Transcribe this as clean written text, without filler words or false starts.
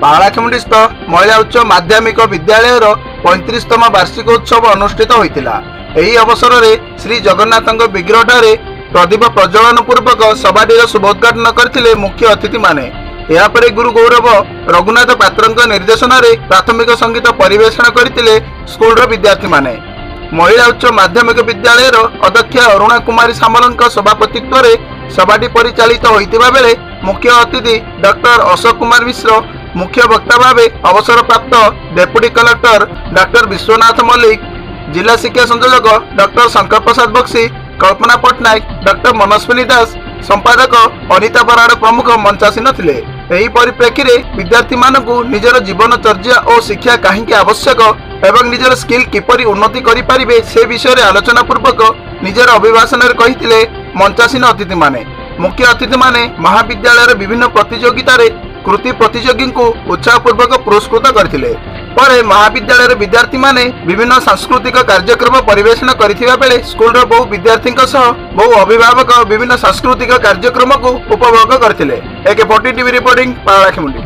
ପାରଳାଖେମୁଣ୍ଡିସ୍ଥ ମହିଳା ଉଚ୍ଚ ମାଧ୍ୟମିକ ବିଦ୍ୟାଳୟର 35ତମ ବାର୍ଷିକ ଉତ୍ସବ ଅନୁଷ୍ଠିତ ହୋଇଥିଲା। ଏହି ଅବସରରେ ଶ୍ରୀ ଜଗନ୍ନାଥଙ୍କ ବିଗ୍ରହଠାରେ ପ୍ରଦୀପ ପ୍ରଜ୍ୱଳନ ପୂର୍ବକ ସଭାଟିର ଶୁଭ ଉଦ୍ଘାଟନ କରିଥିଲେ ମୁଖ୍ୟ ଅତିଥିମାନେ। ଏହାପରେ ଗୁରୁ ଗୌରବ ରଘୁନାଥ ପାତ୍ରଙ୍କ ନିର୍ଦ୍ଦେଶନାରେ ପ୍ରାଥମିକ ସଙ୍ଗୀତ ପରିବେଷଣ କରିଥିଲେ ସ୍କୁଲର ବିଦ୍ୟାର୍ଥୀମାନେ। ମହିଳା ଉଚ୍ଚ ମାଧ୍ୟମିକ ବିଦ୍ୟାଳୟର ଅଧ୍ୟକ୍ଷା ଅରୁଣା କୁମାରୀ ସାମଲଙ୍କ ସଭାପତିତ୍ୱରେ ସଭାଟି ପରିଚାଳିତ ହୋଇଥିବା ବେଳେ ମୁଖ୍ୟ ଅତିଥି ଡକ୍ଟର ଅଶୋକ କୁମାର ମିଶ୍ର, ମୁଖ୍ୟ ବକ୍ତା ଭାବେ ଅବସରପ୍ରାପ୍ତ deputy collector doctor Biswanath Mallick, ଜିଲ୍ଲା ଶିକ୍ଷା ସଂଯୋଜକ ଡକ୍ଟର ଶଙ୍କର ପ୍ରସାଦ ବକ୍ସି, କଳ୍ପନା ପଟ୍ଟନାୟକ, ଡକ୍ଟର ମନସ୍ୱିନୀ ଦାସ, ସମ୍ପାଦକ ଅନିତା ବରାଡ଼ ପ୍ରମୁଖ ମଞ୍ଚାସୀନ ଥିଲେ। ଏହି ପରିପ୍ରେକ୍ଷୀରେ ବିଦ୍ୟାର୍ଥୀମାନଙ୍କୁ ନିଜର ଜୀବନଚର୍ଯ୍ୟା ଓ ଶିକ୍ଷା କାହିଁକି ଆବଶ୍ୟକ ଏବଂ ନିଜର ସ୍କିଲ୍ କିପରି ଉନ୍ନତି କରିପାରିବେ ସେ ବିଷୟରେ ଆଲୋଚନା ପୂର୍ବକ ନିଜର ଅଭିଭାଷଣରେ କହିଥିଲେ ମଞ୍ଚାସୀନ ଅତିଥିମାନେ। ମୁଖ୍ୟ ଅତିଥିମାନେ ମହାବିଦ୍ୟାଳୟର ବିଭିନ୍ନ ପ୍ରତିଯୋଗିତାରେ କୃତି ପ୍ରତିଯୋଗୀଙ୍କୁ ଉତ୍ସାହପୂର୍ବକ ପୁରସ୍କୃତ କରିଥିଲେ। ପରେ ମହାବିଦ୍ୟାଳୟର ବିଦ୍ୟାର୍ଥୀମାନେ ବିଭିନ୍ନ ସାଂସ୍କୃତିକ କାର୍ଯ୍ୟକ୍ରମ ପରିବେଷଣ କରିଥିବା ବେଳେ ସ୍କୁଲର ବହୁ ବିଦ୍ୟାର୍ଥୀଙ୍କ ସହ ବହୁ ଅଭିଭାବକ ବିଭିନ୍ନ ସାଂସ୍କୃତିକ କାର୍ଯ୍ୟକ୍ରମକୁ ଉପଭୋଗ କରିଥିଲେ। ଏକେ ଫୋର୍ଟି ଟିଭି ରିପୋର୍ଟିଂ, ପାରଳାଖେମୁଣ୍ଡି।